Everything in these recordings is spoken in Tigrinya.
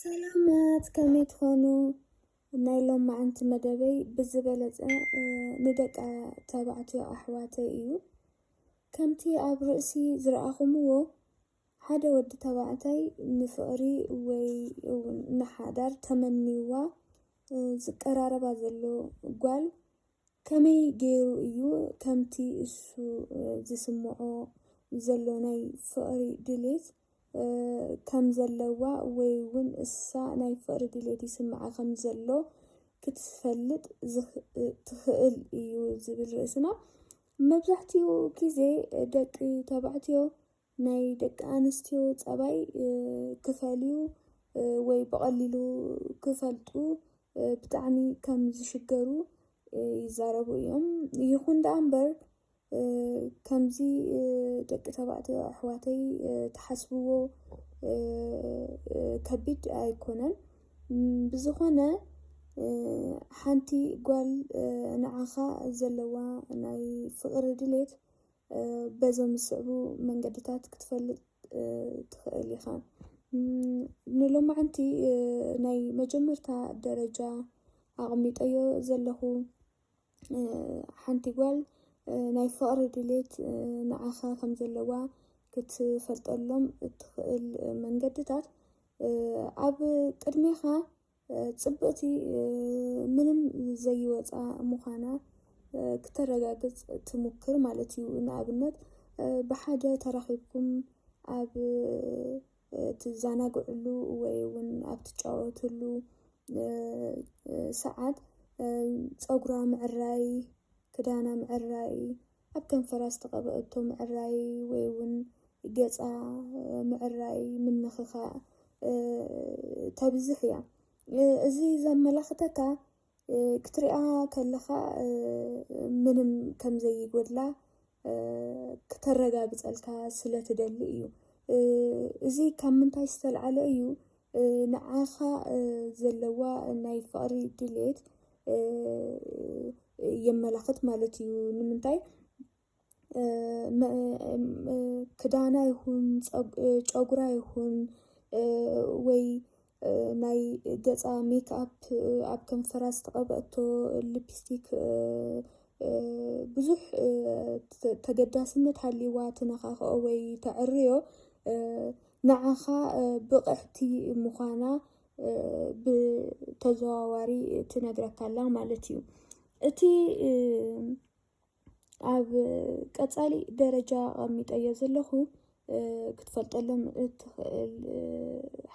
ሰላማት፣ ከመይ ትኾኑ? ናይ ሎማዓንቲ መደበይ ብዝበለጸ፣ እ፣ ንደቂ ተባዕትዮ ኣሕዋተይ እዩ። ከምቲ ኣብ ርእሲ ዝረኣኹምዎ፣ ሓደ ወዲ ተባዕታይ ንፍቕሪ ወይ እውን ንሓዳር ተመንይዋ፣ እ፣ ዝቀራረባ ዘሎ ጓል ከመይ ገይሩ እዩ ከምቲ እሱ፣ እ፣ ዝስምዖ ዘሎ ናይ ፍቕሪ ድሌት፣ እ፣ ከም ዘለዋ ወይ እውን እሳ ናይ ፍቕሪ ድሌት ይስምዓ ከም ዘሎ ክትፈልጥ ዝኽ-፣ እ፣ ትኽእል እዩ ዝብል ርእስና። መብዛሕትኡ ግዜ ደቂ ተባዕትዮ ናይ ደቂ ኣንስትዮ ጸባይ፣ እ፣ ክፈልዩ፣ እ፣ ወይ ብቐሊሉ ክፈልጡ፣ እ፣ ብጣዕሚ ከም ዝሽገሩ፣ እ፣ ይዛረቡ እዮም። ይኹን ደኣ እምበር፣ እ፣ ከምዚ፣ እ፣ ደቂ ተባዕትዮ ኣሕዋተይ፣ እ፣ ትሓስብዎ፣ እ፣ እ፣ ከቢድ ኣይኮነን። ም፣ ብዝኾነ፣ እ፣ ሓንቲ ጓል፣ እ፣ ንዓኻ ዘለዋ ናይ ፍቕሪ ድሌት፣ እ፣ በዞም ዝስዕቡ መንገድታት ክትፈልጥ፣ እ፣ ትኽእል ኢኻ። ም፣ ንሎማዓንቲ፣ እ፣ ናይ መጀመርታ ደረጃ ኣቐሚጠዮ ዘለኹ፣ እ፣ ሓንቲ ጓል፣ እ፣ ናይ ፍቕሪ ድሌት፣ እ፣ ንዓኻ ከም ዘለዋ ክትፈልጠሎም እትኽእል መንገድታት፣ እ፣ ኣብ ቅድሜኻ፣ እ፣ ጽብቕቲ፣ እ፣ ምንም ዘይወጻ ምዃና፣ እ፣ ክተረጋግጽ ትሙክር ማለት እዩ። ንኣብነት፣ እ፣ ብሓደ ተራኺብኩም ኣብ፣ እ፣ ትዘናግዕሉ ወይ እውን ኣብ ትጫወትሉ፣ እ፣ እ፣ ሰዓት፣ እ፣ ጸጉራ ምዕራይ፣ ክዳና ምዕራይ፣ ኣብ ከንፈራ ዝተቐብአቶ ምዕራይ ወይ እውን ገጻ፣ እ፣ ምዕራይ፣ ምንኽኻእ፣ እ፣ ተብዝሕ እያ። እ፣ እዚ ዘመላኽተካ፣ እ፣ ክትሪኣ ከለኻ፣ እ፣ ምንም ከም ዘይጎድላ፣ እ፣ ክተረጋግጸልካ ስለ ትደሊ እዩ። እ፣ እዚ ካብ ምንታይ ዝተልዓለ እዩ? እ፣ ንዓኻ፣ እ፣ ዘለዋ ናይ ፍቕሪ ድሌት፣ እ፣ የመላኽት ማለት እዩ። ንምንታይ? እ፣ መ-፣ እ፣ ክዳና ይኹን፣ ጸግ-፣ እ፣ ጨጉራ ይኹን፣ እ፣ ወይ፣ እ፣ ናይ ገጻ ሜክኣፕ፣ እ፣ ኣብ ከንፈራ ዝተቐብአቶ ሊፕስቲክ፣ እ፣ እ፣ ብዙሕ፣ እ፣ ተ-፣ ተገዳስነት ሃልይዋ ትነኻኽኦ ወይ ተዕርዮ፣ እ፣ ንዓኻ፣ እ፣ ብቕዕቲ ምዃና፣ እ፣ ብተዘዋዋሪ ትነግረካ ኣላ ማለት እዩ። እቲ፣ እ፣ ኣብ ቀጻሊ ደረጃ ኣቐሚጠዮ ዘለኹ፣ እ፣ ክትፈልጠሎም እትኽእል፣ እ፣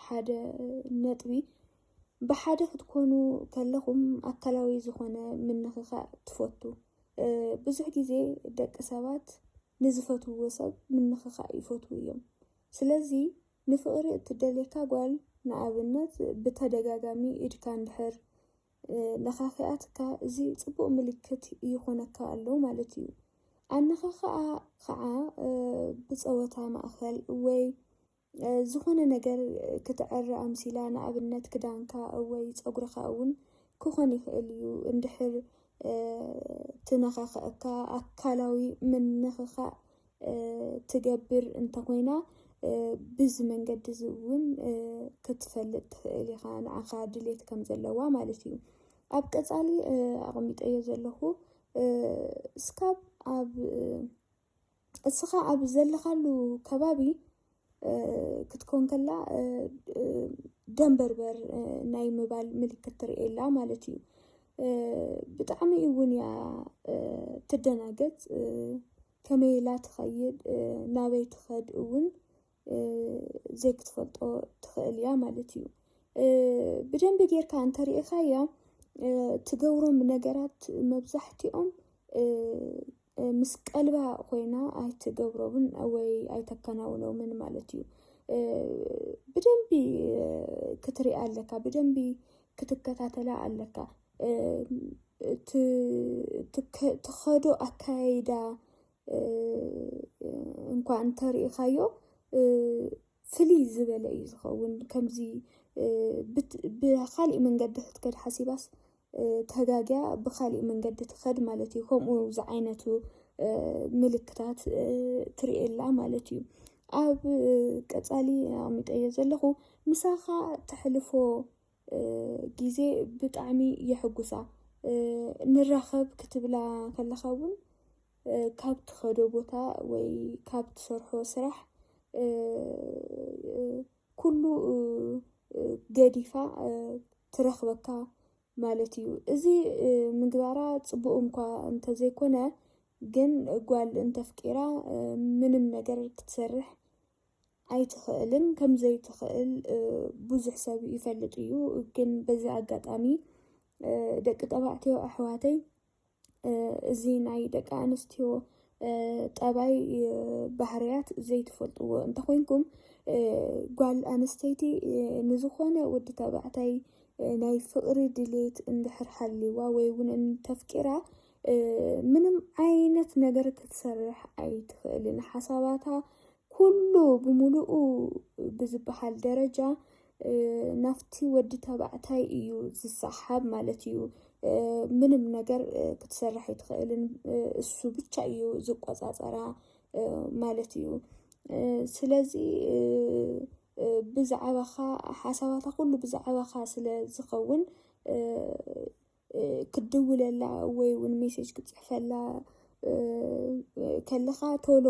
ሓደ ነጥቢ፣ ብሓደ ክትኮኑ ከለኹም ኣካላዊ ዝኾነ ምንኽኻእ ትፈቱ። እ፣ ብዙሕ ግዜ ደቂ ሰባት ንዝፈትውዎ ሰብ ምንኽኻእ ይፈትዉ እዮም። ስለዚ ንፍቕሪ እትደልየካ ጓል፣ ንኣብነት፣ ብተደጋጋሚ ኢድካ እንድሕር፣ እ፣ ነኻኺኣትካ፣ እዚ ጽቡቕ ምልክት ይኾነካ ኣሎ ማለት እዩ። ኣነኻኽኣ ኸዓ፣ እ፣ ብጸወታ ማእከል ወይ፣ እ፣ ዝኾነ ነገር ክትዕሪ ኣምሲላ፣ ንኣብነት ክዳንካ ወይ ጸጉርኻ እውን ክኾን ይኽእል እዩ። እንድሕር፣ እ፣ ትነኻኽኣካ፣ ኣካላዊ ምንኽኻእ፣ እ፣ ትገብር እንተኾይና፣ እ፣ ብዚ መንገዲ እዚ እውን፣ እ፣ ክትፈልጥ ትኽእል ኢኻ፣ ንዓኻ ድሌት ከም ዘለዋ ማለት እዩ። ኣብ ቀጻሊ፣ እ፣ ኣቐሚጠዮ ዘለኹ፣ እ፣ እስካብ ኣብ፣ እ፣ እስኻ ኣብ ዘለኻሉ ከባቢ፣ እ፣ ክትኮን ከላ፣ እ፣ እ፣ ደንበርበር፣ እ፣ ናይ ምባል ምልክት ትርእየላ ማለት እዩ። እ፣ ብጣዕሚ እውን እያ፣ እ፣ ትደናገጽ። እ፣ ከመይ ኢላ ትኸይድ፣ እ፣ ናበይ ትኸድ እውን፣ እ፣ ዘይክትፈልጦ ትኽእል እያ ማለት እዩ። እ፣ ብደንቢ ጌርካ እንተሪኢኻያ፣ እ፣ ትገብሮም ነገራት መብዛሕትኦም፣ እ፣ እ፣ ምስ ቀልባ ኮይና ኣይትገብሮምን ወይ ኣይተከናውኖምን ማለት እዩ። እ፣ ብደንቢ፣ እ፣ ክትሪኣ ኣለካ፣ ብደንቢ ክትከታተላ ኣለካ። እ፣ ት-፣ ትከ-፣ ትኸዶ ኣካያይዳ፣ እ፣ እንኳ እንተሪኢኻዮ፣ እ፣ ፍልይ ዝበለ እዩ ዝኸውን። ከምዚ፣ እ፣ ብት-፣ ብኻሊእ መንገዲ ክትከድ ሓሲባስ፣ እ፣ ተጋግያ ብኻሊእ መንገዲ ትኸድ ማለት እዩ። ከምኡ ዝዓይነቱ፣ እ፣ ምልክታት፣ እ፣ ትርእየላ ማለት እዩ። ኣብ ቀጻሊ ኣቐሚጠዮ ዘለኹ፣ ምሳኻ ተሕልፎ ግዜ ብጣዕሚ የሕጉሳ። ንራኸብ ክትብላ ከለኻ እውን ካብ ትኸዶ ቦታ ወይ ካብ ትሰርሖ ስራሕ ኩሉ ገዲፋ ትረኽበካ ማለት እዩ። እዚ ምግባራ ፅቡቅ እንኳ እንተዘይኮነ፣ ግን ጓል እንተፍቂራ ምንም ነገር ክትሰርሕ ኣይትኽእልን። ከምዘይትኽእል ብዙሕ ሰብ ይፈልጥ እዩ። ግን በዚ ኣጋጣሚ ደቂ ተባዕትዮ ኣሕዋተይ፣ እዚ ናይ ደቂ ኣንስትዮ ጠባይ፣ ባህርያት ዘይትፈልጥዎ እንተኾይንኩም፣ ጓል ኣንስተይቲ ንዝኾነ ወዲ ተባዕታይ ናይ ፍቕሪ ድሌት እንድሕር ሃልይዋ ወይ እውን እንተፍቂራ፣ ምንም ዓይነት ነገር ክትሰርሕ ኣይትኽእልን። ሓሳባታ ኩሉ ብምሉኡ ብዝበሃል ደረጃ ናፍቲ ወዲ ተባዕታይ እዩ ዝሰሓብ ማለት እዩ። ምንም ነገር ክትሰርሕ ኣይትኽእልን። እሱ ብቻ እዩ ዝቆፃፀራ ማለት እዩ። ስለዚ ብዛዕባኻ፣ ሓሳባታ ኩሉ ብዛዕባኻ ስለ ዝኸውን፣ ክትድውለላ ወይ እውን ሜሴጅ ክትፅሕፈላ ከለኻ ቶሎ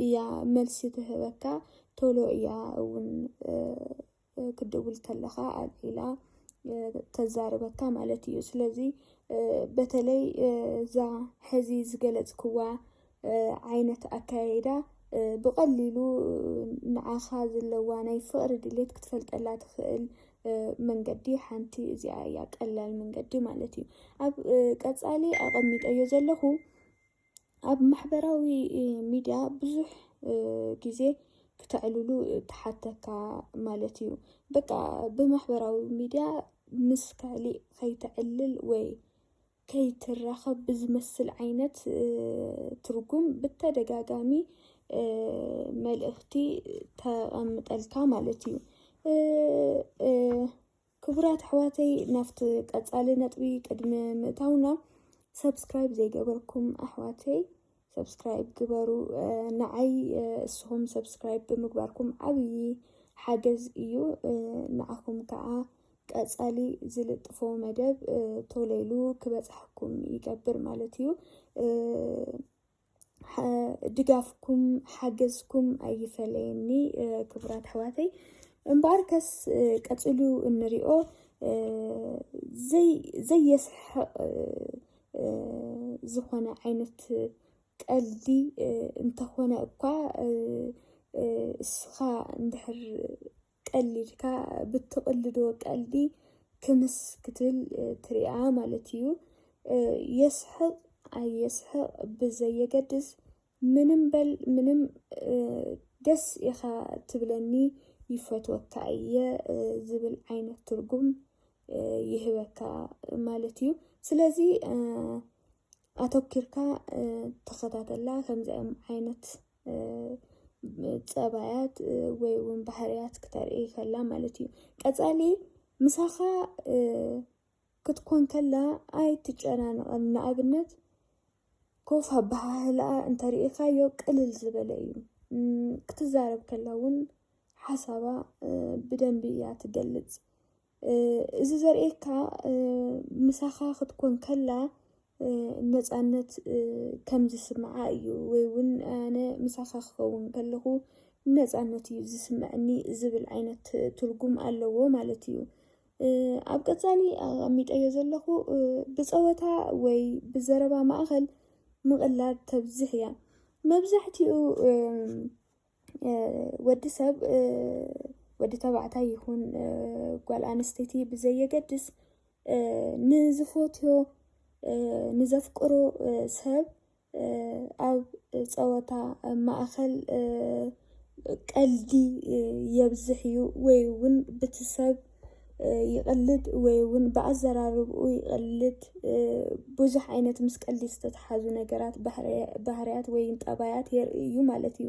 እያ መልሲ ትህበካ። ቶሎ እያ እውን ክትድውል ከለኻ ኣልዒላ ተዛርበካ ማለት እዩ። ስለዚ በተለይ እዛ ሕዚ ዝገለፅክዋ ዓይነት ኣካያይዳ ብቐሊሉ ንዓኻ ዘለዋ ናይ ፍቕሪ ድሌት ክትፈልጠላ ትኽእል መንገዲ ሓንቲ እዚኣ እያ፣ ቀላል መንገዲ ማለት እዩ። ኣብ ቀፃሊ ኣቐሚጠዮ ዘለኹ ኣብ ማሕበራዊ ሚድያ ብዙሕ ግዜ ክተዕልሉ ትሓተካ ማለት እዩ። በቃ ብማሕበራዊ ሚድያ ምስ ካሊእ ከይተዕልል ወይ ከይትራኸብ ብዝመስል ዓይነት ትርጉም ብተደጋጋሚ መልእኽቲ ተቐምጠልካ ማለት እዩ። ክቡራት ኣሕዋተይ፣ ናብቲ ቀፃሊ ነጥቢ ቅድሚ ምእታውና፣ ሰብስክራይብ ዘይገበርኩም ኣሕዋተይ ሰብስክራይብ ግበሩ። ንዓይ እስኹም ሰብስክራይብ ብምግባርኩም ዓብዪ ሓገዝ እዩ። ንዓኹም ከዓ ቀፃሊ ዝልጥፎ መደብ ቶሎ ኢሉ ክበፅሐኩም ይገብር ማለት እዩ። ድጋፍኩም ሓገዝኩም ኣይፈለየኒ ክቡራት ኣሕዋተይ። እምበኣርከስ ቀፂሉ እንሪኦ ዘይ ዘየስሕቕ ዝኾነ ዓይነት ቀልዲ እንተኾነ እኳ፣ እስኻ እንድሕር ቀሊድካ ብትቕልዶ ቀልዲ ክምስ ክትብል ትሪኣ ማለት እዩ። የስሕቕ ኣየስሕቕ ብዘየገድስ፣ ምንም በል ምንም ደስ ኢኻ ትብለኒ፣ ይፈትወካ እየ ዝብል ዓይነት ትርጉም ይህበካ ማለት እዩ። ስለዚ ኣተኪርካ ተኸታተላ ከምዚኦም ዓይነት ፀባያት ወይ እውን ባህርያት ክተርኢ ከላ ማለት እዩ። ቀፃሊ ምሳኻ ክትኮን ከላ ኣይትጨናነቐን። ንኣብነት ኮፍ ኣበሃህልኣ እንተሪኢኻዮ ቅልል ዝበለ እዩ። ክትዛረብ ከላ እውን ሓሳባ ብደንቢ እያ ትገልፅ። እዚ ዘርእየካ ምሳኻ ክትኮን ከላ ነፃነት ከም ዝስምዓ እዩ፣ ወይ እውን ኣነ ምሳኻ ክኸውን ከለኹ ነፃነት እዩ ዝስምዐኒ ዝብል ዓይነት ትርጉም ኣለዎ ማለት እዩ። ኣብ ቀፃሊ ኣቐሚጠዮ ዘለኹ ብፀወታ ወይ ብዘረባ ማእኸል ምቕላድ ተብዝሕ እያ። መብዛሕትኡ ወዲ ሰብ፣ ወዲ ተባዕታይ ይኹን ጓል ኣንስተይቲ ብዘየገድስ፣ ንዝፈትዮ ንዘፍቅሮ ሰብ ኣብ ፀወታ ማእኸል ቀልዲ የብዝሕ እዩ፣ ወይ እውን ብቲ ሰብ ይቐልድ ወይ እውን ብኣዘራርብኡ ይቐልድ። ብዙሕ ዓይነት ምስ ቀልዲ ዝተተሓዙ ነገራት፣ ባህርያት ወይ ጠባያት የርኢ እዩ ማለት እዩ።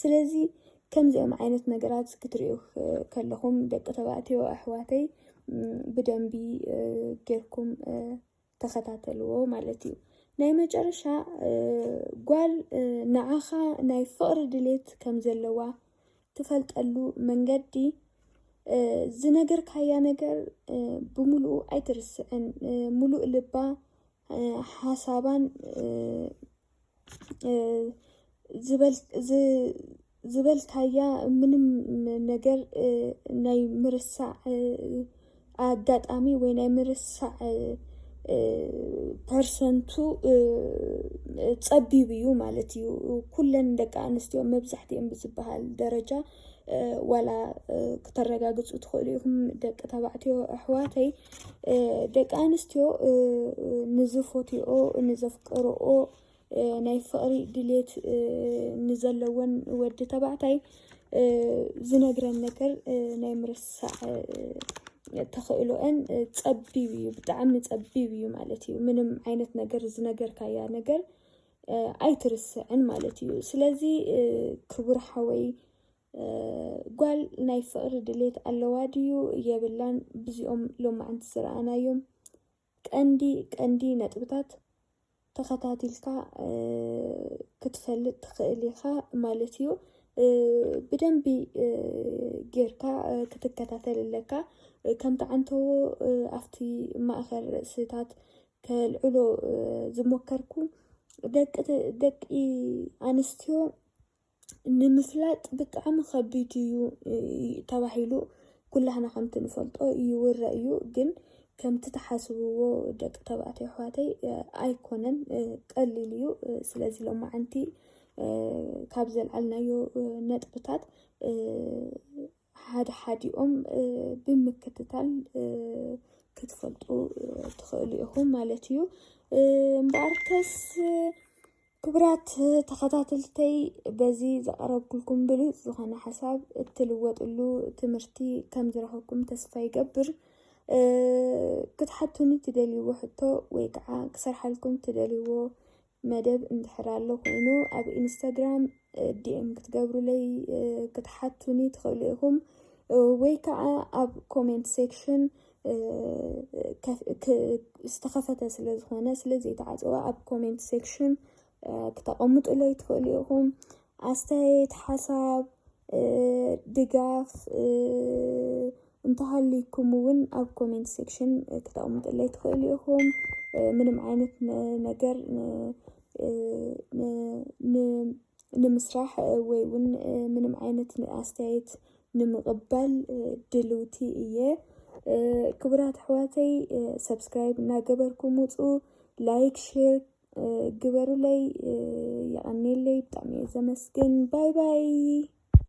ስለዚ ከምዚኦም ዓይነት ነገራት ክትሪኡ ከለኹም ደቂ ተባዕትዮ ኣሕዋተይ ብደንቢ ጌርኩም ተኸታተልዎ ማለት እዩ። ናይ መጨረሻ ጓል ንዓኻ ናይ ፍቕሪ ድሌት ከም ዘለዋ ትፈልጠሉ መንገዲ፣ ዝነገርካያ ነገር ብሙሉኡ ኣይትርስዕን። ሙሉእ ልባ፣ ሓሳባን ዝበልካያ ምንም ነገር ናይ ምርሳዕ ኣጋጣሚ ወይ ናይ ምርሳዕ ፐርሰንቱ ጸቢብ እዩ ማለት እዩ። ኩለን ደቂ ኣንስትዮ፣ መብዛሕትኦም ብዝበሃል ደረጃ፣ ዋላ ክተረጋግጹ ትኽእሉ ኢኹም ደቂ ተባዕትዮ ኣሕዋተይ፣ ደቂ ኣንስትዮ ንዝፈትይኦ፣ ንዘፍቅርኦ፣ ናይ ፍቕሪ ድሌት ንዘለወን ወዲ ተባዕታይ ዝነግረን ነገር ናይ ምርሳዕ ተኽእሎአን ጸቢብ እዩ፣ ብጣዕሚ ጸቢብ እዩ ማለት እዩ። ምንም ዓይነት ነገር ዝነገርካያ ነገር ኣይትርስዕን ማለት እዩ። ስለዚ ክቡር ሓወይ፣ ጓል ናይ ፍቕሪ ድሌት ኣለዋ ድዩ የብላን? ብዚኦም ሎማዓንቲ ዝረኣናዮም ቀንዲ ቀንዲ ነጥብታት ተኸታቲልካ ክትፈልጥ ትኽእል ኢኻ ማለት እዩ። ብደንቢ ጌርካ ክትከታተል ኣለካ። ከምቲ ዓንተዎ ኣብቲ ማእኸል ርእስታት ከልዕሎ ዝሞከርኩ፣ ደቂ ደቂ ኣንስትዮ ንምፍላጥ ብጣዕሚ ከቢድ እዩ ተባሂሉ ኩላህና ከምቲ ንፈልጦ ይውረ እዩ። ግን ከምቲ ተሓስብዎ ደቂ ተባዕትዮ ኣሕዋተይ ኣይኮነን፣ ቀሊል እዩ። ስለዚ ሎማዓንቲ ካብ ዘልዓልናዮ ነጥብታት ሓደ ሓዲኦም ብምክትታል ክትፈልጡ ትኽእሉ ኢኹም ማለት እዩ። እምበኣርከስ ክቡራት ተኸታተልተይ፣ በዚ ዘቐረብኩልኩም ብሉጽ ዝኾነ ሓሳብ እትልወጥሉ ትምህርቲ ከም ዝረኸብኩም ተስፋ ይገብር። ክትሓቱኒ ትደልይዎ ሕቶ ወይ ከዓ ክሰርሓልኩም ትደልይዎ መደብ እንድሕር ኣሎ ኮይኑ፣ ኣብ ኢንስታግራም ዲኤም ክትገብሩለይ ክትሓቱኒ ትኽእሉ ኢኹም፣ ወይ ከዓ ኣብ ኮሜንት ሴክሽን ዝተኸፈተ ስለ ዝኾነ፣ ስለ ዘይተዓፀወ ኣብ ኮሜንት ሴክሽን ክተቐምጡለይ ትኽእሉ ኢኹም። ኣስተያየት፣ ሓሳብ፣ ድጋፍ እንተሃልይኩም እውን ኣብ ኮሜንት ሴክሽን ክተቐምጡለይ ትኽእሉ ኢኹም። ምንም ዓይነት ነገር ንምስራሕ ወይ እውን ምንም ዓይነት ኣስተያየት ንምቕባል ድልውቲ እየ። ክቡራት ኣሕዋተይ፣ ሰብስክራይብ እናገበርኩም ውፁ፣ ላይክ፣ ሼር ግበሩለይ። የቐኔለይ፣ ብጣዕሚ እየ ዘመስግን። ባይ ባይ።